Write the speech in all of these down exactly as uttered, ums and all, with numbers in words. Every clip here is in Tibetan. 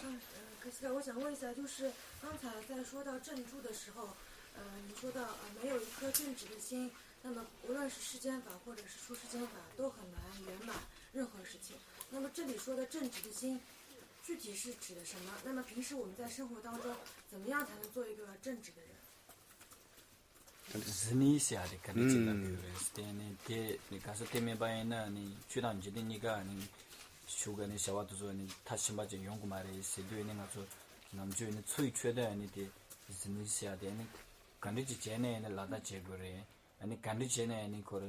嗯，呃，可惜了，我想问一下，就是刚才在说到正住的时候，呃，你说到呃没有一颗正直的心，那么无论是世间法或者是出世间法，都很难圆满任何事情。那么这里说的正直的心，具体是指的什么？那么平时我们在生活当中，怎么样才能做一个正直的人？ ཟི་ནི་ཟེར་ཡ་དེ་ག་འདྲ་ཅིག་ལ་ཕེབས་རེད་ཟེར་ཏེ་ནི་དེ་ནི་ག་ས་དེ་མེད་པ་ཡིན་ན་ནི་ཆོས་དང་འཇིག་རྟེན་གཉིས་ཀ་ནི་ཆོས་ག་ནི་བྱ་བ་དེ་ཚོ་ནི་མཐའ་ཕྱིན་པ་ཅིག་ཡོང་གི་མ་རེད་ཟེར་དུས་ནི་ང་ཚོ་ནམ་རྒྱུན་ནི་འཚོ་བའི་ཆོས་དང་ནི་དེ་ཟི་ནི་ཟེར་ཡ་དེ་ནི་ག་འདྲ་ཅིག་བྱས་ནས་ནི་ལག་བསྟར་བྱེད་དགོས་རེད། ཨ་ནི་ག་འདྲ་བྱས་ནས་ནི་ཁོ་ར་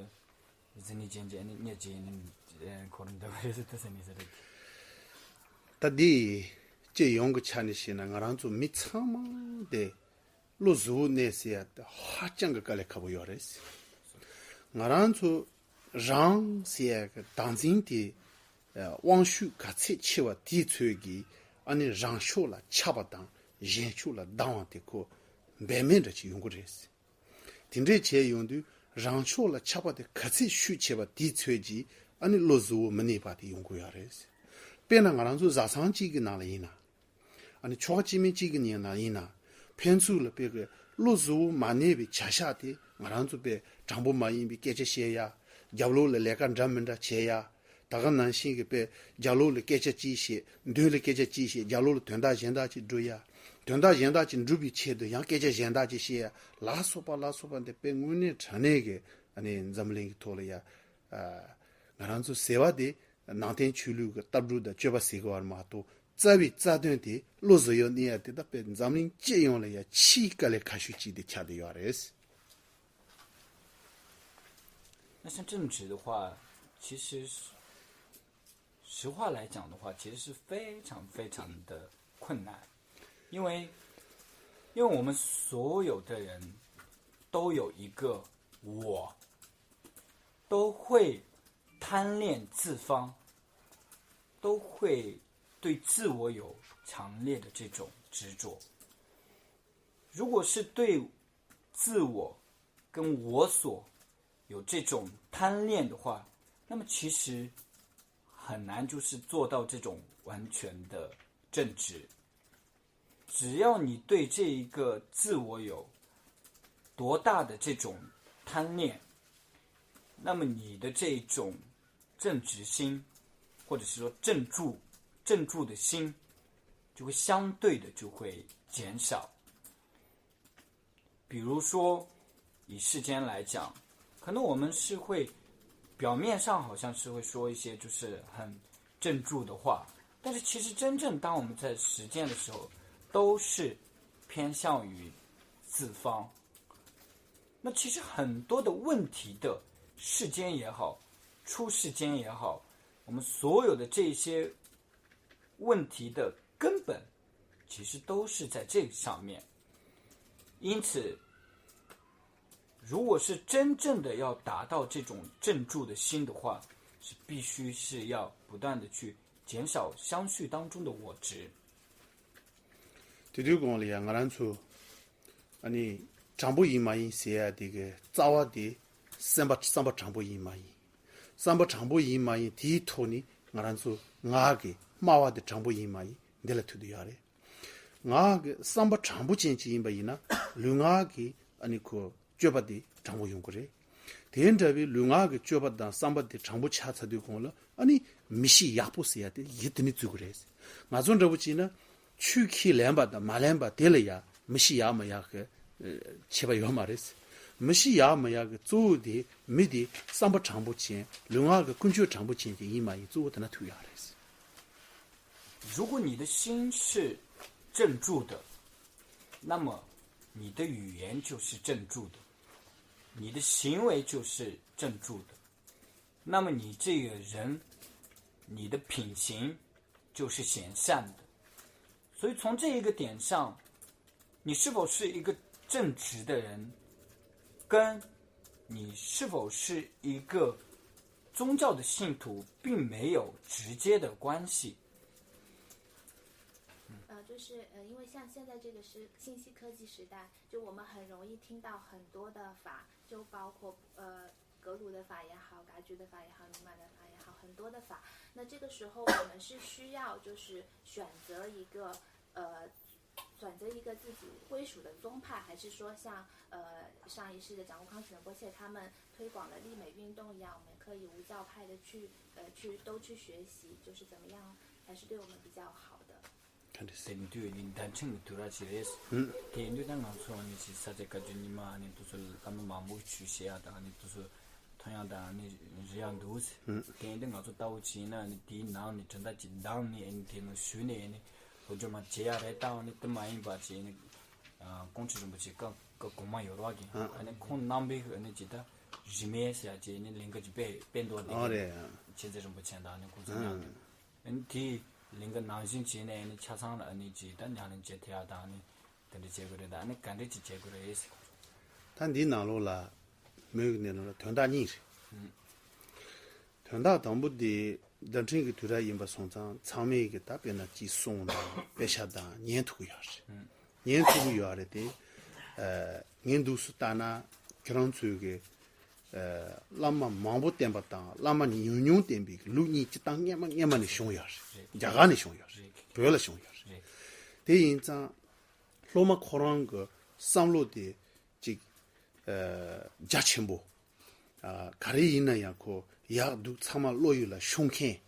ཟི་ནི་ཅན་ཅན་ནི་རྙེད་ཅན་ནི་ཁོ་ར་འདི་བ་རེད་ཟེར་ཏེ་ཟི་ནི་ཟེར་རེད། ད་འདི་སྤྱི་ཡོངས་ཀྱི་ཆ་ནས་བཤད་ན་ང་རང་ཚོ་མི་ཚང་མ་དེ་བློ་གཟུ་བོ་གནས་ཟེར་ཡ་དེ་ཧ་ཅང་གི་དཀའ་ལས་ཁག་པོ་ཡོད་རེད། ང་རང་ཚོ་རང་ཟེར་ཡ་གི་བདག་འཛིན་དེ་དབང་ཤུགས་ག་ཚད་ཆེ་བ་དེའི་ཚོད་ཀྱིས་ཨ་ནི་རང་ཕྱོགས་ལ་ཆགས་པ་དང་གཞན་ཕྱོགས་ལ་སྡང་བ་དེ་ཁོ་འབད་མེད་འདྲ་ཅིག་ཡོང་གི་རེད། དེ་འདྲས་བྱས་ཡོང་དུས་རང་ཕྱོགས་ལ་ཆགས་པ་དེ་ག་ཚད་ཤུགས་ཆེ་བ་དེའི་ཚོད་ཀྱིས་ཨ་ནི་བློ་གཟུ་བོ་མི་གནས་པ་དེ་ཡོང་གི་ཡོད་རེད། དཔེར་ན་ང་རང་ཚོ་བཟའ་ཚང་གཅིག་གི་ནང་ལ་ཡིན་ན། ཨ་ནི་ཆོ་ག་སྤྱི་མི་གཅིག་གི་ནང་ལ་ཡིན་ན། ཕན་ཚུན་ལ་དཔེ་གི་བློ་གཟུ་བོ་མ་གནས་པའི་བྱ་གཞག་དེ་ང་རང་ཚོ་དཔེ་དྲང་པོ་མ་ཡིན་པའི་སྐད་ཆ་བཤད་ཡ། རྒྱབ་ལོགས་ལ་ལས་ཀ་འདྲ་མི་འདྲ་བྱེད་ཡ། ད་ག་ནང་བཞིན་གྱི་དཔེ་རྒྱབ་ལོགས་ལ་སྐད་ཆ་གཅིག་བཤད། མདུན་ལ་སྐད་ཆ་གཅིག་བཤད། རྒྱབ་ལོགས་ལ་དོན་དག་གཞན་དག་ཅིག་བསྒྲུབ་ཡ། དོན་དག་གཞན་དག་ཅིག་འགྲུབ་པའི་ཆེད་དུ་ཡང་སྐད་ཆ་གཞན་དག་ཅིག་བཤད་ཡ་ལ་སོགས་པ་ལ་སོགས་པ་འདི་དཔེ་དངོས་གནས་དྲང་གནས་ཀྱི་ཨ་ནི་འཛམ་གླིང་གི་ཐོག་ལ་ཡ། ང་རང་ཚོ་ཟེར་བ་དེ་ནང་བསྟན་ཆོས་ལུགས་ཀྱི་ལྟ་གྲུབ་དང་སྤྱོད་པ་ཟེར་གི་བ་མ་གཏོགས་རྩ་བའི་རྩ་དོན་དེ་བློ་གཟུ་བོ་གནས་ཡ་དེ་ད་དཔེ་འཛམ་གླིང་སྤྱི་ཡོངས་ལ་ཡ་ཆེས་དཀའ་ལས་ཁག་ཤོས་ཅིག་དེ་ཆགས་བསྡད་ཡོད་རེད། 那像政治的话，其实实话来讲的话，其实是非常非常的困难，因为因为我们所有的人都有一个我，都会贪恋自方，都会对自我有强烈的这种执着。如果是对自我跟我所有这种贪恋的话，那么其实很难就是做到这种完全的正直。只要你对这一个自我有多大的这种贪恋，那么你的这种正直心，或者是说正住正住的心，就会相对的就会减少。比如说，以世间来讲，可能我们是会表面上好像是会说一些就是很正住的话，但是其实真正当我们在实践的时候，都是偏向于自方。那其实很多的问题的世间也好，出世间也好，我们所有的这些问题的根本，其实都是在这个上面。因此，如果是真正的要达到这种正住的心的话，是必须是要不断的去减少相续当中的我执。 དེ་དུས་གོང་ལ་ཡང་ང་རང་ཚོ་ཨ་ནི་དྲང་པོ་ཡིན་མ་ཡིན་ཟེར་ཡ་དེ་གི་རྩ་བ་དེ་སེམས་པ་བསམ་པ་དྲང་པོ་ཡིན་མ་ཡིན། བསམ་པ་དྲང་པོ་ཡིན་མ་ཡིན་དེའི་ཐོག་ནས་ང་རང་ཚོ་ངག་གི་སྨྲ་བ་དེ་དྲང་པོ་ཡིན་མ་ཡིན་འདི་ལ་ཐུག་དུ་ཡོད་རེད། ངག་གི་བསམ་པ་དྲང་པོ་ཅན་ཅིག་ཡིན་པ་ཡིན་ན་ལུས་ངག་གི་ཨ་ནི་ཁོ་སྤྱོད་པ་དེ་དྲང་པོ་ཡོང་གི་རེད། དེ་འདྲ་བའི་ལུས་ངག་གི་སྤྱོད་པ་དང་བསམ་པ་དེ་དྲང་པོ་ཆགས་ཚར་དུས་གོང་ལ་ཨ་ནི་མི་གཤིས་ཡག་པོ་ཟེར་ཡ་དེ་ཡིད་དེ་ནི་འཛུལ་གི་རེད། ང་ཚོ་འདྲ་བོ་བྱས་ན་ཆོས་ཁས་ལེན་པ་དང་མ་ལེན་པ་དེ་ལ་ཡ་མི་གཤིས་ཡག་མ་ཡག་གི་ཁྱད་པར་ཡོད་མ་རེད། མི་གཤིས་ཡག་མ་ཡག་གི་གཙོ་བོ་དེ་མི་དེ་བསམ་པ་དྲང་པོ་ཅན་ལུས་ངག་གི་ཀུན་སྤྱོད་དྲང་པོ་ཅན་དེ་ཡིན་མ་ཡིན་གཙོ་བོ་དེ་ན་ཐུག་ཡག་རེད། 如果你的心是正住的，那么你的语言就是正住的，你的行为就是正住的，那么你这个人，你的品行就是显善的。所以从这一个点上，你是否是一个正直的人，跟你是否是一个宗教的信徒，并没有直接的关系。呃，就是呃，因为像现在这个是信息科技时代，就我们很容易听到很多的法，就包括呃格鲁的法也好，噶举的法也好，尼玛的法也好，很多的法。那这个时候我们是需要就是选择一个呃选择一个自己归属的宗派，还是说像呃上一世的掌握康泉波切他们推广的立美运动一样，我们可以无教派的去呃去都去学习，就是怎么样才是对我们比较好的？ དེང་དུས་ནི་བརྡ་འཕྲིན་གྱི་དུས་རབས་ཤིག་རེད། དེ་ཡིན་དུས་ད་ང་ཚོ་ནི་ཅིག་ས་ཆ་བཀའ་བརྒྱུད་རྙིང་མ་ནི་དུ་སུ་བླ་མ་མང་པོ་ཆོས་བཤད་ཡ་དང་ནི་དུ་སུ་ཐོན་ཡ་དང་ནི་རི་ཡ་འདུག་དེ་ཡིན་དུས་ང་ཚོ་ལྟ་བུ་ཅིག་ཡིན་ན་ནི་དེའི་ནང་ནི་དྲན་ད་ཅིག་བདམས་ནི་ཨེ་ནི་དེ་ནི་ཞུས་ནི་ཨེ་ནི་སློབ་སྦྱོང་མ་བྱེད་ཡ་རེད། ད་ནི་དེ་མ་ཡིན་པ་ཅིག་ནི་ཀོང་ཁྲི་རིན་པོ་ཆེ་ཀ་ཀ་གོང་མ་ཡོད་ར་གི་ཨ་ནི་ཁོང་རྣམ་པའི་ཨ་ནི་ཅིག་ད་རིས་མེད་ཟེར་ཡ་ཅིག་ནི་ལིང་ག་ཅིག་དཔེ་དཔེ་འདོགས་བསྡད་ཨ་རེད། མཁྱེན་བརྩེ་རིན་པོ་ཆེ་དང་ནི་ཁོང་ཚོ་མཉམ་དུ། ཨ་ནི་དེའི་ལིང་ག་ནང་བཞིན་བྱས་ནས་ཨ་ནི་ཆ་ཚང་ལ་ཨ་ནི་ཅིག་ད་ཉམས་ལེན་བྱེད་ཐུབ་ཡ་དང་ཨ་ནི་དེ་འདྲ་བྱེད་དགོས་རེད། ད་ཨ་ནི་ག་འདྲ་ཅིག་བྱེད་དགོས་རེད་ཟེར། ད་འདིའི་ནང་ལོགས་ལ་མོས་ཀྱི་ནས་ནང་ལ་དོན་དག་གཉིས་རེད། དོན་དག་དང་པོ་དེ་བརྡ་འཕྲིན་གྱི་དུས་རབས་ཡིན་པ་སོང་ཙང་ཚང་མས་ཀྱི་ད་དཔེར་ན་ཅིག་གསུང་དང་དཔེ་ཆ་དང་ཉན་ཐུབ་ཀྱི་ཡོད་རེད། ཉན་ཐུབ་ཀྱི་ཡོད་རེད་དེ། ངས་འདུག་སུ་ལྟ་ན་ཁྱེད་རང་ཚོའི་གི་ཨ་བླ་མ་མང་པོ་བསྟེན་པ་དང་བླ་མ་ཉུང་ཉུང་བསྟེན་པའི་ལུགས་གཉིས་སྤྱིར་བཏང་སྔ་མ་སྔ་མ་ནས་བྱུང་ཡོད་རེད། རྒྱ་གར་ནས་བྱུང་ཡོད་རེད། བོད་ལ་བྱུང་ཡོད་རེད། དེ་ཡིན་ཙང་སློབ་མ་ཁོ་རང་གི་བསམ་བློ་དེ་ཅིག་ཨ་རྒྱ་ཆེན་པོ། ཨ་ག་རེ་ཡིན་ན་ཡང་ཁོ་ཡག་སྡུག་ཚང་མ་བློ་ཡུལ་ལ་ཤོང་མཁན།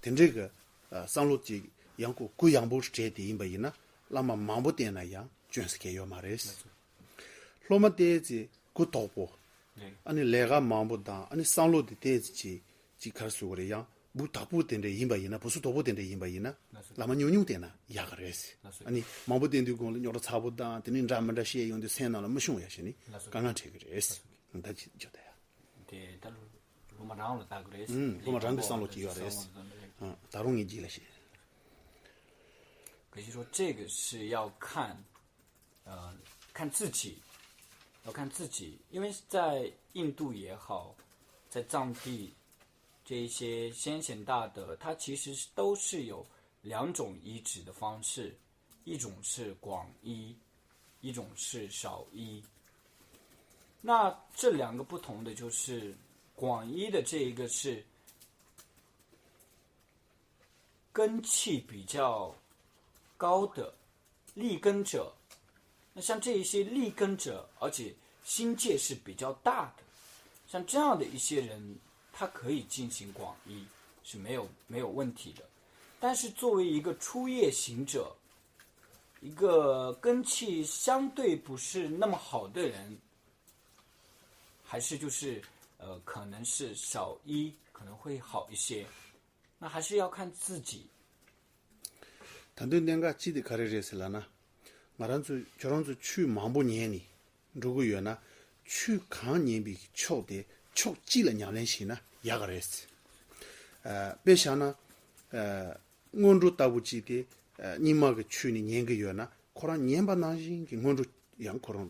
དེ་འདྲའི་གི་ཨ་བསམ་བློ་ཅིག་ཡང་ཁོ་གུ་ཡངས་པོ་སྤྲད་དེ་ཡིན་པ་ཡིན་ན་བླ་མ་མང་པོ་བསྟེན་ན་ཡང་སྐྱོན་ཟེར་མཁན་ཡོད་མ་རེད། སློབ་མ་དེ་ཚེ་གུ་དོག་པོ། རེད། ཨ་ནི་ལས་ཀ་མང་པོ་དང་ཨ་ནི་བསམ་བློ་དེ་ཏོག་ཙམ་ཅིག་ཅིག་ག་རེ་ཟེར་དགོས་རེད། ཡང་སྦུག་དོག་པོ་དེ་འདྲ་ཡིན་པ་ཡིན་ན་སྦུག་སུ་དོག་པོ་དེ་འདྲ་ཡིན་པ་ཡིན་ན་ལ་སོགས་བླ་མ་ཉུང་ཉུང་བསྟེན་ན་ཡག་གི་རེད། ལ་སོགས། ཨ་ནི་མང་པོ་བསྟེན་དུས་གོང་ལ་རྙོག་དྲ་ཚ་པོ་དང་དེ་ནི་འདྲ་མི་འདྲ་བཤད་ཡོང་དུས་སེམས་ནང་ལ་མི་ཤོང་ཡ་ཞིག་ནི་ལ་སོགས། དཀའ་ངལ་འཕྲད་གི་རེད། ལ་སོགས། ད་ཅི་བརྗོད་ད་ཡ། དེ་ད་སློབ་མ་རང་ལ་བལྟ་གི་རེད། ཨུམ། སློབ་མ་རང་གི་བསམ་བློ་ཅིག་ཡོད་རེད། ཨ་ད་རུང་ངས་རྗེས་ལ་བཤད། 可以说这个是要看 呃，看自己，要看自己，因为在印度也好，在藏地这一些先贤大德，他其实是都是有两种医治的方式，一种是广医，一种是少医。那这两个不同的就是广医的这一个是根气比较高的立根者。那像这一些立根者，而且心界是比较大的，像这样的一些人，他可以进行广医，是没有没有问题的。但是作为一个初夜行者，一个根气相对不是那么好的人，还是就是呃，可能是少医可能会好一些。 那还是要看自己。 ད་དུང་གནད་འགག་ཅིག་དེ་ག་རེ་རེད་ཟེར་ལབ་ན། ང་རང་ཚོ་ཁྱོད་རང་ཚོ་ཆོས་མང་པོ་ཉན་ནས་འགྲོ་གི་ཡོད་ན་ཆོས་གང་ཉན་པའི་ཕྱོགས་དེ་ཕྱོགས་གཅིག་ལ་ཉམས་ལེན་བྱས་ན་ཡག་གི་རེད། ཨ་དཔེ་བཞག་ན། ཨ་སྔོན་འགྲོ་ལྟ་བུ་ཅིག་དེ་ཨ་རྙིང་མ་གི་ཆོས་ནས་ཉན་གི་ཡོད་ན། ཁོ་རང་ཉན་པ་ནང་བཞིན་གྱི་སྔོན་འགྲོ་ཡང་ཁོ་རང་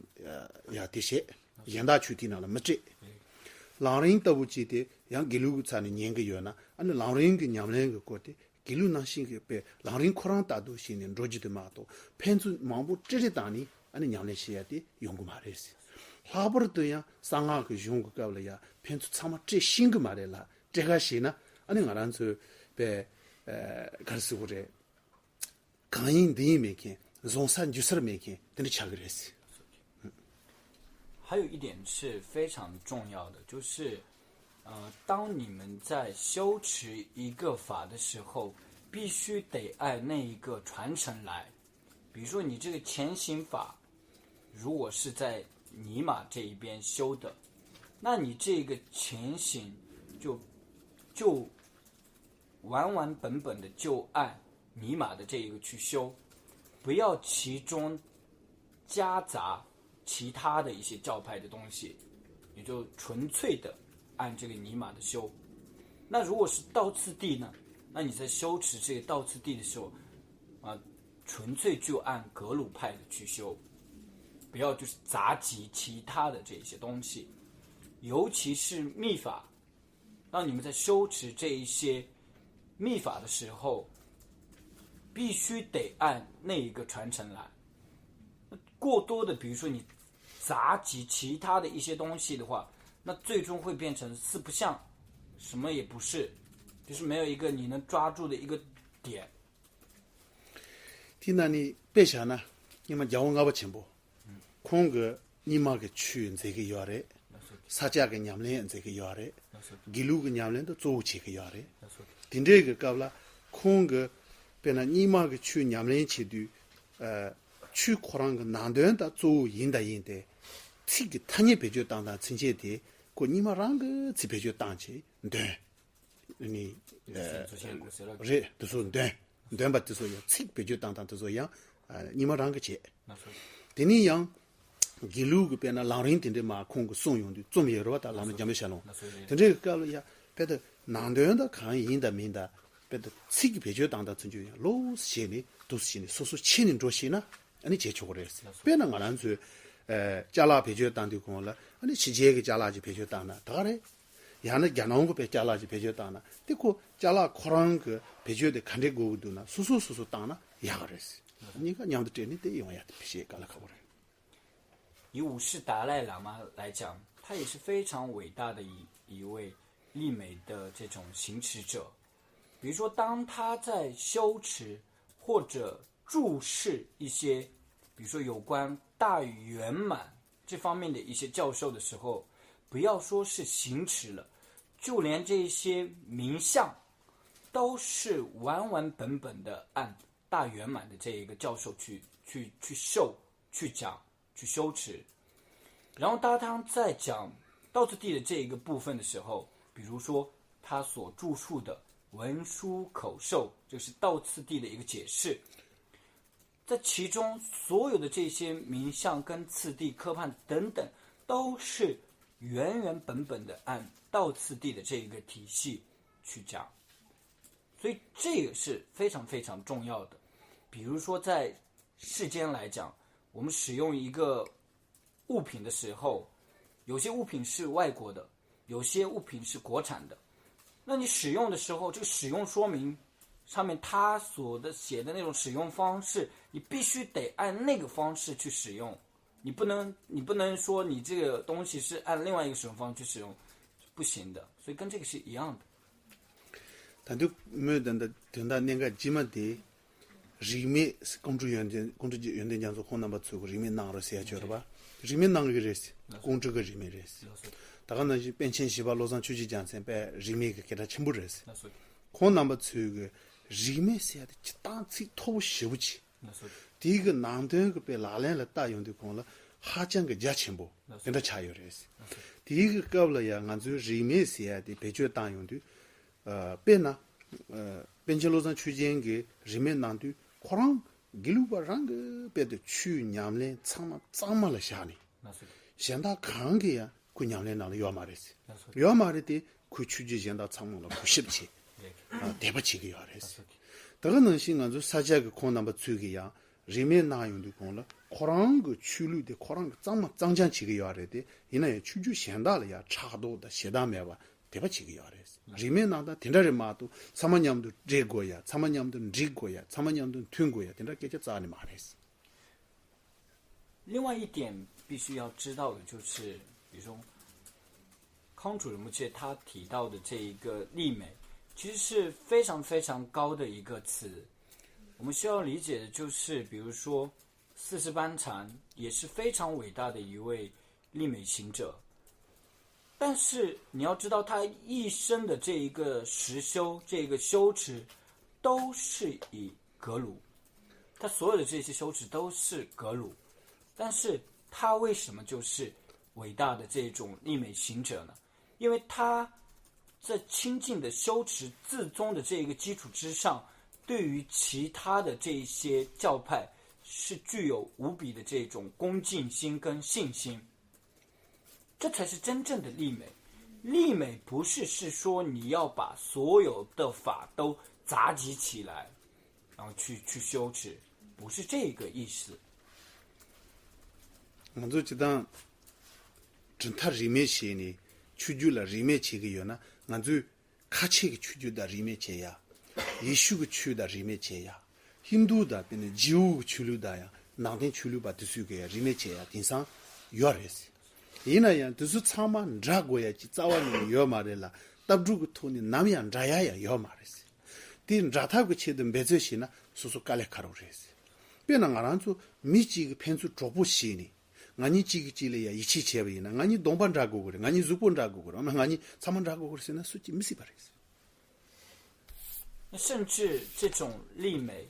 ཡ་དེ་བྱེད། གཞན་དག་ཆོས་དེའི་ནང་ལ་མི་སྤྲད། ལམ་རིམ་ལྟ་བུ་ཅིག་དེ་ཡང་དགེ་ལུགས་ཀྱི་ཚབ་ནས་ཉན་གྱི་ཡོད་ན་ཨ་ནི་ལམ་རིམ་གྱི་ཉམས་ལེན་གྱི་སྐོར་དེ་དགེ་ལུགས་ནང་བཞིན་གྱི་དཔེ་ལམ་རིམ་ཁོ་རང་ལྟར་དུ་བྱས་ནས་འགྲོ་རྒྱུ་དེ་མ་གཏོགས་ཕན་ཚུན་མང་པོ་སྤྲད་རེས་བཏང་ནས་ཨ་ནི་ཉམས་ལེན་བྱེད་ཡ་དེ་ཡོང་གི་མ་རེད། ལྷག་པར་དུ་ཡང་གསང་སྔགས་ཀྱི་གཞུང་གི་སྐབས་ལ་ཡང་ཕན་ཚུན་ཚང་མ་སྤྲད་ཤེས་གི་མ་རེད་ལ་སྤྲད་ག་བྱས་ན་ཨ་ནི་ང་རང་ཚོའི་དཔེ་ག་རེ་ཟེར་དགོས་རེད། གང་ཡིན་འདི་ཡིན་མེད་མཁན་བཟང་ས་འགྱུར་སར་མེད་མཁན་དེ་འདྲ་ཆགས་ཀྱི་རེད། 还有一点是非常重要的，就是，呃，当你们在修持一个法的时候，必须得按那一个传承来。比如说，你这个前行法，如果是在尼玛这一边修的，那你这个前行就就完完本本的就按尼玛的这一个去修，不要其中夹杂其他的一些教派的东西，你就纯粹的按这个尼玛的修。那如果是道次第呢？那你在修持这个道次第的时候，啊，纯粹就按格鲁派的去修，不要就是杂集其他的这一些东西，尤其是密法， 让你们在修持这一些密法的时候，必须得按那一个传承来。过多的，比如说你杂集其他的一些东西的话，那最终会变成四不像，什么也不是。就是没有一个你能抓住的一个点。 དེ་ན་ནི་དཔེ་བཞག་ན་སྔོན་མ་རྒྱལ་བ་ལྔ་པ་ཆེན་པོ་ཁོང་གི་རྙིང་མ་གི་ཆོས་མཛད་ཀྱི་ཡོད་རེད། ས་སྐྱ་གི་ཉམས་ལེན་མཛད་ཀྱི་ཡོད་རེད། དགེ་ལུགས་ཀྱི་ཉམས་ལེན་དུ་གཙོ་བོ་བྱེད་ཀྱི་ཡོད་རེད། དེ་འདྲའི་གི་སྐབས་ལ་ཁོང་གི་དཔེར་ན་རྙིང་མ་གི་ཆོས་ཉམས་ལེན་བྱེད་དུས་ཆོས་ཁོ་རང་གི་ནང་དོན་དང་གཙོ་བོ་ཡིན་དང་ཡིན་ཏེ། ཚིག་གི་ཐ་སྙད་བེད་སྤྱོད་བཏང་སྟངས་ཚུན་ཆད་དེ་ཁོ་རྙིང་མ་རང་གི་ཚིག་བེད་སྤྱོད་བཏང་བྱས་འདོན། ནི་就是说现在古时了 རེད། དེ་ཚོ་འདོན། འདོན་པ་དེ་ཚོ་ཡང་ཚིག་བེད་སྤྱོད་བཏང་སྟངས་དེ་ཚོ་ཡང་རྙིང་མ་རང་གི་བྱས། དེ་ནས་ཡང་དགེ་ལུགས་ཀྱི་དཔེར་ན་ལམ་རིམ་དེ་འདྲའི་མ་ཁོང་གིས་གསུངས་ཡོང་དུས་རྩོམ་ཡོད་རེད་བ། ད་བླ་མ་འཇམ་དཔལ་ཞལ་ལུང་དེ་འདྲའི་སྐབས་ལ་ཡང་དཔེ་དེ་ནང་དོན་དང་གང་ཡིན་དང་མིན་དང་དཔེ་དེ་ཚིག་གི་བེད་སྤྱོད་བཏང་སྟངས་ཚུན་ཆད་ཡང་ལོགས་སུ་བྱས་ནས་འདུག་སེ་བྱས་ནས་སོ་སོ་ཕྱེ་ནས་འགྲོ་ཤེས་ན་ཨ་ནི་བྱེད་ཆོག་གི་རེད། དཔེར་ན་ང་རང་ཚོས་ཅ་ལག་བེད་སྤྱོད་བཏང་དུས་གོང་ལ་ཨ་ནི་ཕྱི་རྒྱལ་གྱི་ཅ་ལག་ཅིག་བེད་སྤྱོད་བཏང་ན་ད་ག་རེད། ཡང་ན་རྒྱ་ནང་གི་དཔེ་ཅ་ལག་ཅིག་བེད་སྤྱོད་བཏང་ན་དེ་ཁོ་ཅ་ལག་ཁོ་རང་གི་བེད་སྤྱོད་དེ་ག་འདྲས་དགོས་ཀྱི་འདུག་ན་སོ་སོ་སོ་སོ་བཏང་ན་ཡག་གི་རེད། གཉིས་ཀ་མཉམ་དུ་སྤྲད་ནས་དེ་ཡོང་ཡ་དེ་ཕལ་ཆེར་དཀའ་ལས་ཁག་པོ་རེད། 以五世达赖喇嘛来讲，他也是非常伟大的一一位丽美的这种行持者。比如说，当他在修持或者注释一些，比如说有关大圆满这方面的一些教授的时候，不要说是行持了，就连这些名相都是完完本本的按大圆满的这一个教授去去去受去讲去修持。然后当他在讲道次第的这一个部分的时候，比如说他所著述的文殊口授，就是道次第的一个解释，在其中所有的这些名相跟次第科判等等，都是原原本本的按道次第的这一个体系去讲。所以这个是非常非常重要的。比如说在世间来讲，我们使用一个物品的时候，有些物品是外国的，有些物品是国产的。那你使用的时候，这个使用说明上面他所的写的那种使用方式，你必须得按那个方式去使用。你不能，你不能说你这个东西是按另外一个使用方式去使用，不行的。所以跟这个是一样的。 ད་དུང་མོས་ད་ལྟ་དོན་དག་གནད་འགག་ལྗིད་མ་དེ། རིས་མེད་ཀོང་སྤྲུལ་ཡོན་ཏན་ཀོང་སྤྲུལ་ཡོན་ཏན་རྒྱ་མཚོ་ཁོང་རྣམ་པ་ཚོས་རིས་མེད་གནང་རོགས་ཟེར་ཡ་ཅིག་ཡོད་རེད་པ། རིས་མེད་གནང་གི་རེད། ཀོང་སྤྲུལ་གྱི་རིས་མེད་རེད། ད་ག་ནང་བཞིན་པཎ་ཆེན་བཞི་པ་བློ་བཟང་ཆོས་ཀྱི་རྒྱལ་མཚན་དཔེ་རིས་མེད་ཀྱི་སྐད་གྲགས་ཆེན་པོ་རེད། ཁོང་རྣམ་པ་ཚོས་ཀྱི་རིས་མེད་ཟེར་ཡ་དེ་སྤྱིར་བཏང་ཚིག་མཐོ་པོ་ཞེ་པོ་ཅིག་དེའི་གི་ནང་དོན་གི་དཔེ་ལག་ལེན་ལ་བསྟར་ཡོང་དུས་གོང་ལ་ཧ་ཅང་གི་རྒྱ་ཆེན་པོ་དེ་འདྲ་ཆགས་ཡོད་རེད། དེའི་གི་སྐབས་ལ་ཡང་ང་ཚོའི་རིས་མེད་ཟེར་ཡ་དེ་བེད་སྤྱོད་བཏང་ཡོང་དུས། དཔེར་ན། པཎ་ཆེན་བློ་བཟང་ཆོས་རྒྱན་གྱིས་རིས་མེད་གནང་དུས་ཁོ་རང་དགེ་ལུགས་པ་རང་གི་དཔེ་དེ་ཆོས་ཉམས་ལེན་ཚང་མ་གཙང་མ་ལ་བཞག་ནས། གཞན་དག་གང་གིས་ཡང་ཁོའི་ཉམས་ལེན་ནང་ལ་ཡོད་མ་རེད། ཡོད་མ་རེད་དེ་ཁོའི་ཆོས་བརྒྱུད་གཞན་དག་ཚང་མ་ལ་གུས་ཞབས་བྱེད། དད་པ་བྱེད་ཀྱི་ཡོད་རེད། ད་ག་ནང་བཞིན་ང་ཚོ་ས་སྐྱ་གི་ཁོང་རྣམ་པ་ཚོས་ཀྱི་ཡང་རིས་མེད་གནང་ཡོང་དུས་གོང་ལ་ཁོ་རང་གི་ཆོས་ལུགས་དེ་ཁོ་རང་གི་གཙང་མ་གཙང་རྐྱང་བྱེད་ཀྱི་ཡོད་རེད་དེ་ཡིན་ན་ཡང་ཆོས་བརྒྱུད་གཞན་དག་ལ་ཡང་ཕྲག་དོག་དང་ཞེ་སྡང་མེད་པ་དད་པ་བྱེད་ཀྱི་ཡོད་རེད། རིས་མེད་གནང་སྟངས་དེ་འདྲ་རེད་མ་གཏོགས་ཚང་མ་མཉམ་དུ་འདྲེས་དགོས་ཡ། ཚང་མ་མཉམ་དུ་འགྲིག་དགོས་ཡ། ཚང་མ་མཉམ་དུ་མཐུན་དགོས་ཡ་དེ་འདྲ་སྐད་ཆ་རྩ་ནས་མ་རེད། 另外一点必须要知道的就是，比如说康楚仁波切他提到的这一个丽美，其实是非常非常高的一个词。我们需要理解的就是，比如说四世班禅也是非常伟大的一位丽美行者，但是你要知道，他一生的这一个实修，这个修持，都是以格鲁，他所有的这些修持都是格鲁，但是他为什么就是伟大的这种丽美行者呢？因为他在清净的修持自宗的这一个基础之上，对于其他的这一些教派是具有无比的这种恭敬心跟信心。这才是真正的丽美。丽美不是是说你要把所有的法都杂集起来，然后去去修持，不是这个意思。 ང་ཚོ་སྤྱིར་བཏང་གྲུབ་མཐའ་རིས་མེད་བྱས་ནས་ཆོས་བརྒྱུད་ལ་རིས་མེད་བྱེད་ཀྱི་ཡོད་ན་ང་ཚོས་ཁ་ཆེ་གི་ཆོས་བརྒྱུད་དང་རིས་མེད་བྱེད་ཡ། ཡེ་ཤུ་གི་ཆོས་དང་རིས་མེད་བྱེད་ཡ། ཧིན་དུ་དང་དཔེར་ན་ཇིའུ་གི་ཆོས་ལུགས་དང་ཡང་ནང་བསྟན་ཆོས་ལུགས་པ་དེ་ཚོས་གི་ཡ་རིས་མེད་བྱེད་ཡ་དེང་སང་ཡོད་རེད། ཡིན་ན་ཡང་དེ་ཚོ་ཚང་མ་འདྲ་དགོས་ཡ་ཅིག་རྩ་བ་ནས་ཡོད་མ་རེད་ལ། ལྟ་གྲུབ་ཀྱི་ཐོག་ནས་ནམ་ཡང་འདྲ་ཡ་ཡང་ཡོད་མ་རེད། དེ་འདྲ་ཐབས་ཀྱི་ཆེད་དུ་འབད་རྩོལ་བྱས་ན་སོ་སོ་དཀའ་ལས་ཁག་པོ་རེད། དཔེར་ན་ང་རང་ཚོ་མི་གཅིག་གི་ཕན་ཚུན་གྲོགས་པོ་བྱས་ནས། ང་གཉིས་གཅིག་གིས་གཅིག་ལ་ཡ་ཡིད་ཆེས་བྱས་པ་ཡིན་ན། ང་གཉིས་གདོང་པ་འདྲ་དགོས་ཀྱི་རེད། ང་གཉིས་གཟུགས་པོ་འདྲ་དགོས་ཀྱི་རེད། ང་གཉིས་ཚང་མ་འདྲ་དགོས་ཀྱི་རེད་ཟེར་ན་སུ་གཅིག་མི་སྲིད་པ་རེད། 甚至这种立美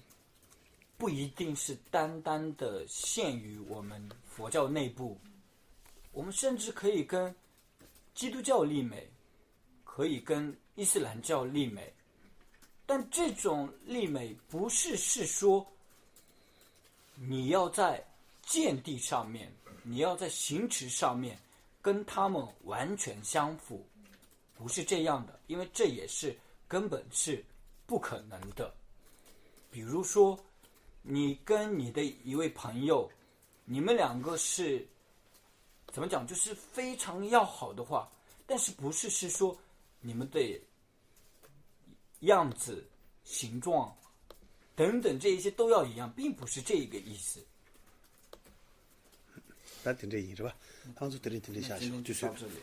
不一定是单单的限于我们佛教内部，我们甚至可以跟基督教立美，可以跟伊斯兰教立美，但这种立美不是是说你要在见地上面，你要在行持上面跟他们完全相符，不是这样的，因为这也是根本是不可能的。比如说，你跟你的一位朋友，你们两个是怎么讲，就是非常要好的话，但是不是是说你们的样子、形状等等这一些都要一样，并不是这一个意思。 ད་དེ་འདྲ་ཡིན་རེད་པ། ལྷན་ཚོགས་དེ་རིང་དེ་འདྲ་བཞག་ཞོག་དུས་ཚོད།